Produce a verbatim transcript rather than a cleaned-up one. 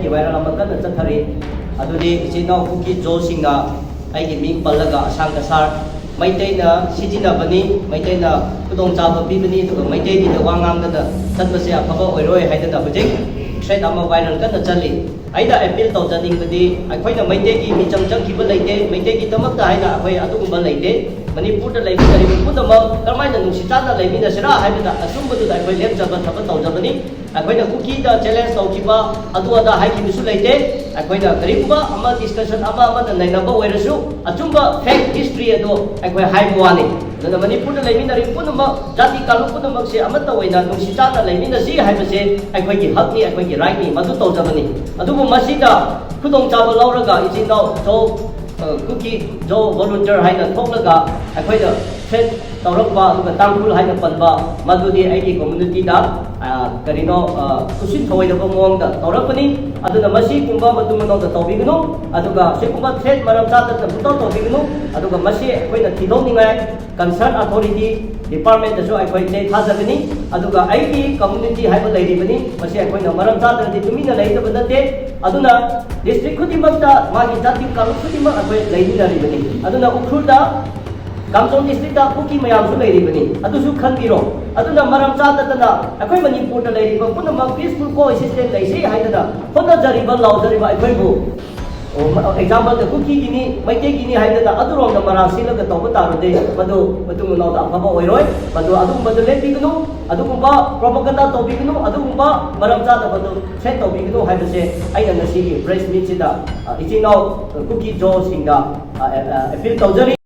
Viral ꯑꯃ ꯀꯟꯅ ꯆꯠꯊꯔꯤ꯫ ꯑꯗꯨꯗꯤ ꯏꯆꯤꯟ ꯏꯅꯥꯎ ꯀꯨꯀꯤ ꯖꯣꯁꯤꯡꯅ ꯑꯩꯒꯤ ꯃꯤꯡ ꯄꯜꯂꯒ ꯑꯁꯥꯡ ꯀꯁꯥꯔ ꯃꯩꯇꯩꯅ ꯁꯤꯖꯤꯟꯅꯕꯅꯤ, ꯃꯩꯇꯩꯅ ꯈꯨꯗꯣꯡꯆꯥꯕ ꯄꯤꯕꯅꯤ, ꯑꯗꯨꯒ ꯃꯩꯇꯩꯒꯤꯗ ꯋꯥ ꯉꯥꯡꯗꯅ ꯆꯠꯄꯁꯦ ꯑꯐꯕ ꯑꯣꯏꯔꯣꯏ ꯍꯥꯏꯗꯅ ꯍꯧꯖꯤꯛ ꯊ꯭ꯔꯦꯠ ꯑꯃ ꯚꯥꯏꯔꯦꯜ ꯀꯟꯅ ꯆꯠꯂꯤ꯫ ꯑꯩꯅ ꯑꯦꯄꯤꯜ ꯇꯧꯖꯅꯤꯡꯕꯗꯤ, ꯑꯩꯈꯣꯏꯅ ꯃꯩꯇꯩꯒꯤ ꯃꯤꯆꯪ ꯆꯪꯈꯤꯕ ꯂꯩꯇꯦ, ꯃꯩꯇꯩꯒꯤꯗꯃꯛꯇ ꯍꯥꯏꯅ ꯑꯩꯈꯣꯏ ꯑꯗꯨꯒꯨꯝꯕ ꯂꯩꯇꯦ꯫ ꯃꯅꯤꯄꯨꯔꯗ ꯂꯩꯃꯤꯟꯅꯔꯤꯕ ꯄꯨꯝꯅꯃꯛ ꯀꯔꯝꯍꯥꯏꯅ ꯅꯨꯡꯁꯤ ꯆꯥꯟꯅ ꯂꯩꯃꯤꯟꯅꯁꯤꯔꯥ ꯍꯥꯏꯕꯗ ꯑꯆꯨꯝꯕꯗꯨꯗ ꯑꯩꯈꯣꯏ ꯂꯦꯞꯆꯕ ꯊꯕꯛ ꯇꯧꯖꯕꯅꯤ꯫ ꯑꯩꯈꯣꯏꯅ ꯀꯨꯀꯤꯗ ꯆꯦꯂꯦꯟꯖ ꯇꯧꯈꯤꯕ, ꯑꯗꯨ ꯑꯗꯥ ꯍꯥꯏꯈꯤꯕꯁꯨ ꯂꯩꯇꯦ꯫ ꯑꯩꯈꯣꯏꯅ ꯀꯔꯤꯒꯨꯝꯕ ꯑꯃ ꯗꯤꯁꯀꯁꯟ ꯑꯃ ꯑꯃꯗ ꯅꯩꯅꯕ ꯑꯣꯏꯔꯁꯨ, ꯑꯆꯨꯝꯕ ꯐꯦꯛ ꯍꯤꯁꯇ꯭ꯔꯤ ꯑꯗꯣ ꯑꯩꯈꯣꯏ ꯍꯥꯏꯕ ꯋꯥꯅꯤ꯫ ꯑꯗꯨꯅ ꯃꯅꯤꯄꯨꯔꯗ ꯂꯩꯃꯤꯟꯅꯔꯤꯕ ꯄꯨꯝꯅꯃꯛ, ꯖꯥꯇꯤ ꯀꯥꯡꯂꯨꯞ ꯄꯨꯝꯅꯃꯛꯁꯦ ꯑꯃꯠꯇ ꯑꯣꯏꯅ ꯅꯨꯡꯁꯤ ꯆꯥꯟꯅ ꯂꯩꯃꯤꯟꯅꯁꯤ ꯍꯥꯏꯕꯁꯦ ꯑꯩꯈꯣꯏꯒꯤ ꯍꯛꯅꯤ, ꯑꯩꯈꯣꯏꯒꯤ ꯔꯥꯏꯠꯅꯤ, ꯃꯗꯨ ꯇꯧꯖꯕꯅꯤ꯫ ꯑꯗꯨꯕꯨ ꯃꯁꯤꯗ ꯈꯨꯗꯣꯡꯆꯥꯕ ꯂꯧꯔꯒ ꯏꯆꯤꯟ ꯏꯅꯥꯎ ꯖꯣ, ꯑ, ꯀꯨꯀꯤ ꯖꯣ ꯚꯣꯂꯨꯟꯇꯤꯌꯔ ꯍꯥꯏꯅ ꯊꯣꯛꯂꯒ ꯑꯩꯈꯣꯏꯗ ꯊ꯭ꯔꯦꯠ ꯇꯧꯔꯛꯄ, ꯑꯗꯨꯒ ꯇꯥꯡꯈꯨꯜ ꯍꯥꯏꯅ ꯄꯟꯕ, ꯃꯗꯨꯗꯤ ꯑꯩꯒꯤ ꯀꯝꯃ꯭ꯌꯨꯅꯤꯇꯤꯗ, ꯑ, ꯀꯔꯤꯅꯣ, ꯑ, ꯎꯁꯤꯠ ꯊꯑꯣꯏꯗꯕ ꯃꯑꯣꯡꯗ ꯇꯧꯔꯛꯄꯅꯤ꯫ ꯑꯗꯨꯅ ꯃꯁꯤꯒꯨꯝꯕ ꯃꯇꯨꯡ ꯃꯅꯥꯎꯗ ꯇꯧꯕꯤꯒꯅꯨ, ꯑꯗꯨꯒ ꯁꯤꯒꯨꯝꯕ ꯊ꯭ꯔꯦꯠ ꯃꯔꯝ ꯆꯥꯗꯅ ꯄꯨꯡꯇꯧ ꯇꯧꯕꯤꯒꯅꯨ꯫ ꯑꯗꯨꯒ ꯃꯁꯤ ꯑꯩꯈꯣꯏꯅ ꯊꯤꯗꯣꯛꯅꯤꯡꯉꯥꯏ ꯀꯟꯁꯔꯟ ꯑꯊꯣꯔꯤꯇꯤ ꯗꯤꯄꯥꯔꯠꯃꯦꯟꯇꯁꯨ ꯑꯩꯈꯣꯏ ꯆꯦ ꯊꯥꯖꯒꯅꯤ꯫ ꯑꯗꯨꯒ ꯑꯩꯒꯤ ꯀꯝꯃ꯭ꯌꯨꯅꯤꯇꯤ ꯍꯥꯏꯕ ꯂꯩꯔꯤꯕꯅꯤ, ꯃꯁꯤ ꯑꯩꯈꯣꯏꯅ ꯃꯔꯝ ꯆꯥꯗꯅꯗꯤ ꯇꯨꯃꯤꯟꯅ ꯂꯩꯒꯗꯕ ꯅꯠꯇꯦ꯫ ꯑꯗꯨꯅ ꯗꯤꯁꯇ꯭ꯔꯤꯛ ꯈꯨꯗꯤꯡꯃꯛꯇ ꯃꯥꯒꯤ ꯖꯥꯇꯤ ꯀꯥꯡꯂꯨꯞ ꯈꯨꯗꯤꯡꯃꯛ ꯑꯩꯈꯣꯏ ꯂꯩꯃꯤꯟꯅꯔꯤꯕꯅꯤ꯫ ꯑꯗꯨꯅ ꯎꯈ꯭ꯔꯨꯜꯗ, ꯀꯥꯝꯖꯣꯡ ꯗꯤꯁꯇ꯭ꯔꯤꯛꯇ ꯀꯨꯀꯤ ꯃꯌꯥꯝꯁꯨ ꯂꯩꯔꯤꯕꯅꯤ, ꯑꯗꯨꯁꯨ ꯈꯟꯕꯤꯔꯣ꯫ ꯑꯗꯨꯅ ꯃꯔꯝ ꯆꯥꯗꯗꯅ ꯑꯩꯈꯣꯏ ꯃꯅꯤꯄꯨꯔꯗ ꯂꯩꯔꯤꯕ ꯄꯨꯝꯅꯃꯛ ꯄꯤꯁꯐꯨꯜ ꯀꯣ ꯑꯦꯛꯁꯤꯁꯇꯦꯟ ꯂꯩꯁꯤ ꯍꯥꯏꯗꯅ ꯍꯣꯠꯅꯖꯔꯤꯕ, ꯂꯥꯎꯖꯔꯤꯕ ꯑꯩꯈꯣꯏꯕꯨ, ꯑꯣ, ꯃ-, ꯑꯦꯛꯖꯥꯝꯄꯜꯗ ꯀꯨꯀꯤꯒꯤꯅꯤ, ꯃꯩꯇꯩꯒꯤꯅꯤ ꯍꯥꯏꯗꯅ ꯑꯗꯨꯔꯣꯝꯗ ꯃꯔꯥꯡ ꯁꯤꯜꯂꯒ ꯇꯧꯕ ꯇꯥꯔꯗꯤ ꯃꯗꯨ ꯃꯇꯨꯡ ꯃꯅꯥꯎꯗ ꯑꯐꯕ ꯑꯣꯏꯔꯣꯏ꯫ ꯃꯗꯨ ꯑꯗꯨꯒꯨꯝꯕꯗꯨ ꯂꯦꯞꯄꯤꯒꯅꯨ, ꯑꯗꯨꯒꯨꯝꯕ ꯄ꯭ꯔꯣꯄꯒꯟꯗꯥ ꯇꯧꯕꯤꯒꯅꯨ, ꯑꯗꯨꯒꯨꯝꯕ ꯃꯔꯝ ꯆꯥꯗꯕꯗꯨ ꯊ꯭ꯔꯦꯠ ꯇꯧꯕꯤꯒꯅꯨ ꯍꯥꯏꯕꯁꯦ ꯑꯩꯅ ꯉꯁꯤꯒꯤ ꯄ꯭ꯔꯦꯁ ꯃꯤꯠꯁꯤꯗ, ꯑ, ꯏꯆꯤꯟ ꯏꯅꯥꯎ, ꯑ, ꯀꯨꯀꯤ ꯖꯣꯁꯤꯡꯗ, ꯑ, ꯑ, ꯑ, ꯑꯦꯄꯤꯜ ꯇꯧꯖꯔꯤ꯫